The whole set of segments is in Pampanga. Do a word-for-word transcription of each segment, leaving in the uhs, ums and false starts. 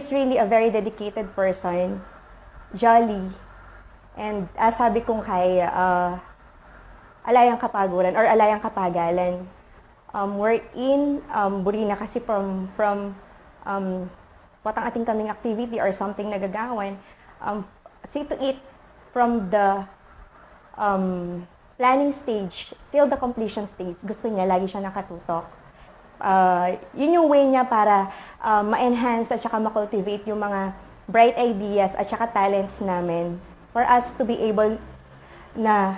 Really a very dedicated person, jolly, and, ah, sabi kung kay, ah, alayang kapaguran or alayang katagalan. Um, we're in, um, buri na kasi from, from, um, potang atin kaming activity or something na gagawan, um, see to it from the, um, planning stage till the completion stage, gusto niya lagi siya nakatutok. Ah, yun yung way niya para, ah, ma-enhance at saka ma-cultivate yung mga bright ideas at saka talents namin for us to be able na,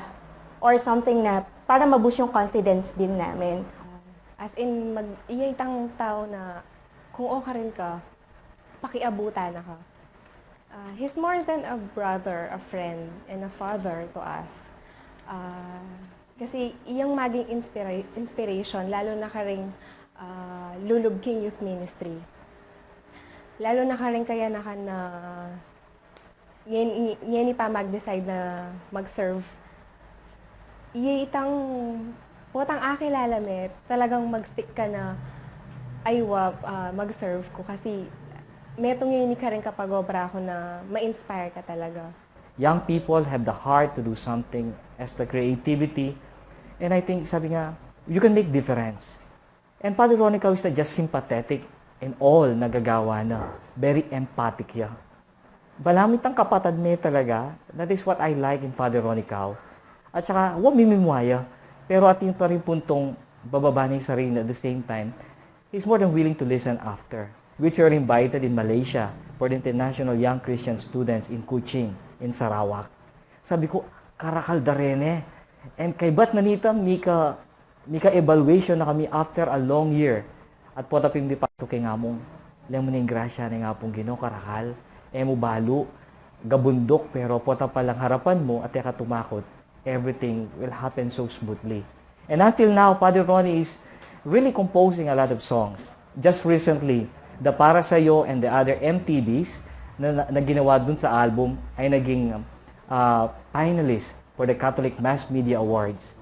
or something na para ma-boost yung confidence din namin. As in, mag-, iya itang tao na kung okay rin ka, pakiabutan na ka. Ah, he's more than a brother, a friend, and a father to us. Ah, kasi iyang maging inspira-, inspiration, lalo na karing, ah, lulub king youth ministry. Lalo na karing kayanakan na ngeni, ngeni pa mag-decide na mag-serve. Iya itang potang akilala me, talagang mag-stick ka na, "Ay, wa, ah, mag-serve ku," kasi metung ini karing kapag-obra ku na ma-inspire ka talaga. Young people have the heart to do something as the creativity. And I think, sabi nga, you can make difference. And Father Ronnie Cau is not just sympathetic in all na gagawa na. Very empathic ya. Balamu itang kapatad me talaga. That is what I like in Father Ronnie Cau. At saka, wa mimimwaya. Pero atin pa rin puntong bababa na yung sarili at the same time, he's more than willing to listen after. Which we were invited in Malaysia for the International Young Christian Students in Kuching, in Sarawak. Sabi ku, "Karakal da reni." And kaybat na nita, mika, mika-evaluation na kami after a long year. At pota pin mipatu keng amung, "Leng mu na ing grasya ning Apung Ginu, karakal. E mu balu, gabunduk, pero pota pa lang harapan mu, at e ka tumakut, everything will happen so smoothly." And until now, Father Ronnie is really composing a lot of songs. Just recently, the Para Sa'yo and the Other M T Vs na, na, na ginawa dun sa album ay naging, ah, finalist for the Catholic Mass Media Awards.